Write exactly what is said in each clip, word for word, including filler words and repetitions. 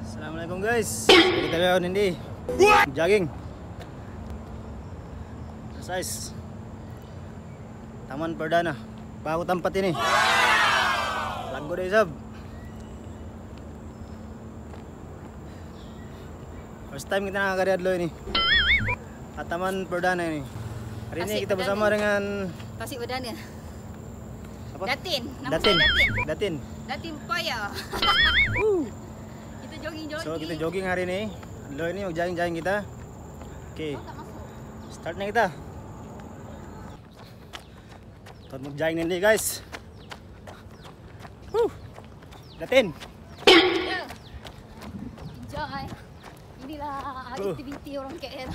Assalamualaikum, guys. Kita ba yun, hindi? Jogging. Exercise. Taman Perdana. Bago tampat ini. Lagu da isab. First time kita nakakari adlaw ini. Ha Taman Perdana ini. Hari ini kita bersama dengan Tasik Perdana. Apa? Datin. Nama Datin. Saya Datin. Datin. Datin Paya. Woo. Kita jogging-jogging. So, kita jogging hari ini. Adlaw ini, mag-jogging-jogging kita. Okay. Start na kita. Tawad mag-jogging na ini, guys. Woo! Datin. Enjoy. Inilah activity orang K L.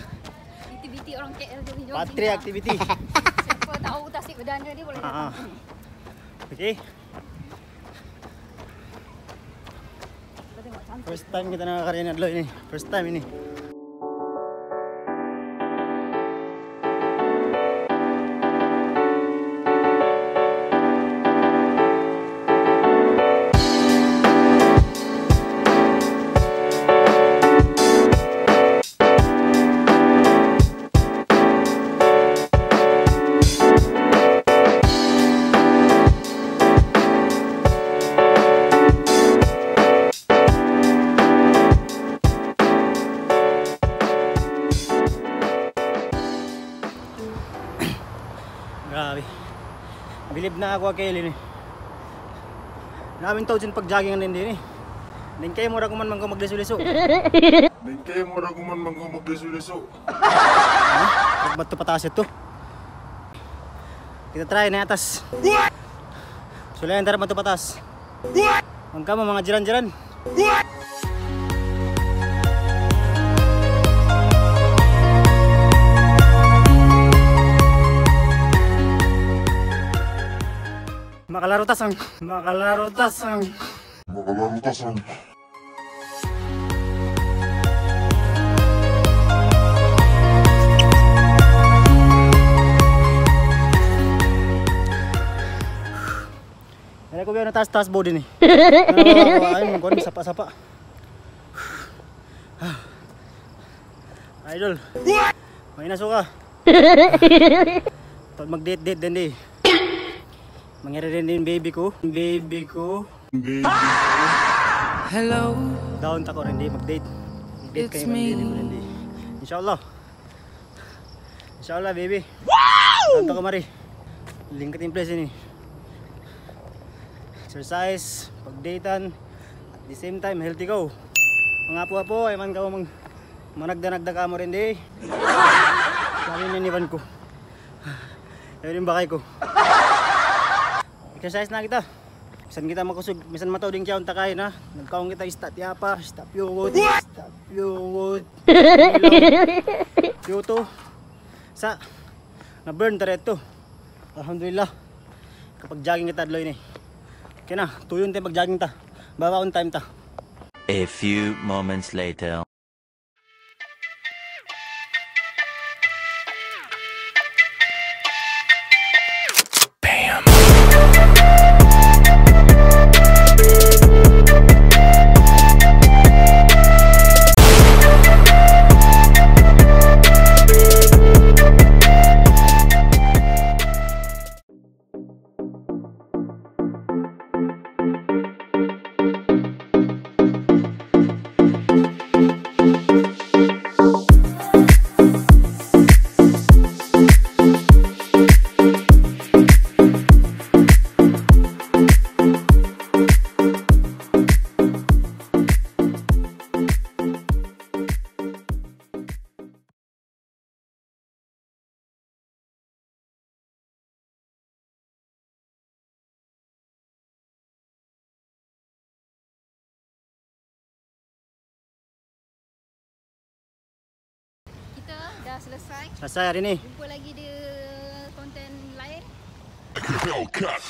Activity orang K L jogging-jogging. Patri activity. Siapa tahu Tasik Perdana ni boleh datang. Okay. First time kita nakakari ini adlaw ini. First time ini. Grabe. Bilib na aku kay ini. Grabe in taud sin pag-jogging ini. Dayn kaymu ra kuman bang kaw maglisu-lisu. Dayn kaymu ra kuman bang kaw maglisu-lisu. Ha? Bat tu pataas itu. Kita try na atas. Sulayan ta ra bat tu pataas. Bang kamu manga jiran-jiran. Makalarutas ang, makalarutas ang. Makalarutas ang. Dali ku biya' na taas-taas body ini. Ano, ay, magkuhan, sapa-sapa. Idol. May nasuka. Pag mag-date-date din di. Mangyari din din baby ku. Baby ku. Baby ku. Hello. Down ta ku rin di mag-date. Mag-date kayo ng baby ku rin di. Inshallah. Inshallah, baby. Wow! Tanto ka, mari. Lingkat in place ini. Exercise, pag-datean, at the same time, healthy ka. Manga apu-apu, ay man ka mang-, managda-nagda ka mu rin di. Sabi na niwan ku. Ayun yung bakay ku. Exercise na kita. Misan kita makusug, misan mataud in kiyaun ta kaina. Nagkaun kita ista tiyapa, ista piyugot, ista piyugot. Piyuto. Sa, na-burn ta reto. Alhamdulillah. Kapag-jogging kita adlaw ini. Okay na, tuyon ta pag-jogging ta. Baba on time ta. A few moments later. Kita dah selesai. Selesai hari ni. Jumpa lagi di konten lain. Hellcat.